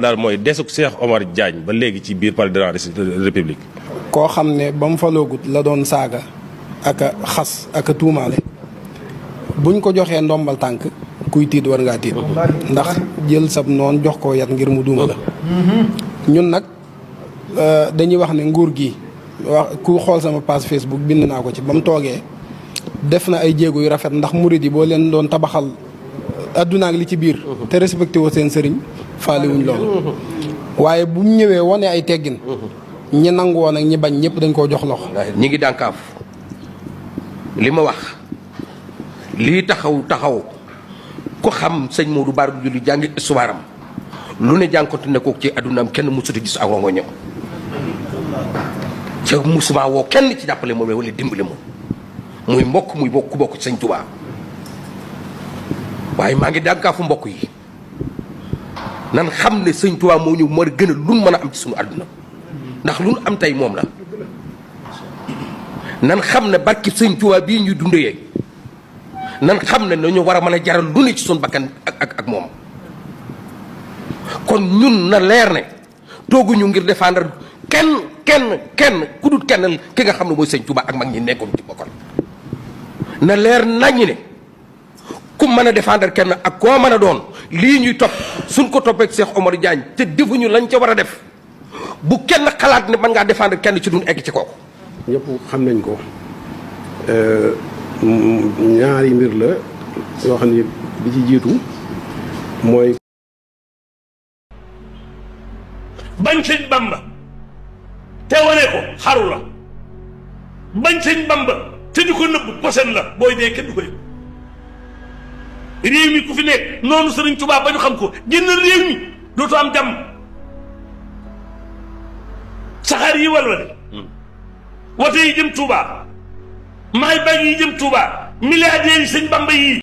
daal mooy desuk Cheikh Omar Diagne ba léegi ci biir palais de la République. koo xam ne ba mu faloogut la doon saaga ak a xas ak a tuumaale buñ ko joxee ndombal tànk kuy tiit war ngaa tiit ndax jël sab noon jox ko yat ngir mu duuma la. ñun nag dañuy wax ne nguur gi wax ku xool sama page Facebook bind naa ko ci ba mu toogee def na ay jéego yu rafet ndax murid yi boo leen doon tabaxal adduna ak li ci biir. te respecté woo seen sëriñ faaliwuñ loolu. waaye bu mu ñëwee wane ay teggin. ñi nangu woon ak ñi bañ ñëpp dañ koo jox loxo. ñi ngi dànkaaf li ma wax lii taxaw ko xam sëñ Modou Bara Dolly jàngi histoire am lu ne jànkonte ne ko ci addunaam kenn mësuta gis ak rongoñam ca musuma woo kenn ci jàppale moom wala dimbali moom muy mbokk muy bokk sëñ Touba waaye maa ngi dànkaafu mbokk yi nan xam ne sëñ Touba moo ñëw moo gën a lu mën a am ci suñu àdduna ndax lu am tey moom la nan xam ne barki sëñ Touba bii ñuy dundee nan xam ne nañu war a mën a jaral lu ne ci suñu bakkan ak moom kon ñun na leer ne tooguñu ngir défendre kenn ku dul kenn ki nga xam ne mooy sëñ Touba ak mag ñi nekkoon ci bokkal na leer naññi ne ku mën a défendre kenn ak koo mën a doon lii ñuy topp suñ ko toppee ak Cheikh Omar Diagne te defuñu lañ ca war a def bu kenn xalaat ne mën ngaa défendre kenn ci duñ egg ci kooku. ñëpp xam nañ ko ñaari mbir la yoo xam ne bi ci jiitu mooy. bañ sëñ Bamba te wane ko xaru la bañ sëñ Bamba te di ko nëbb posen la booy dee kenn du ko yëg réew mi ku fi nekk noonu Sëriñ Tuubaa ba ñu xam ko génn réew mi dootu am jàmm saxaar yi walwale wote yi jëm Touba maay bag yi jëm Touba milliardaires yi sëñ Bamba yi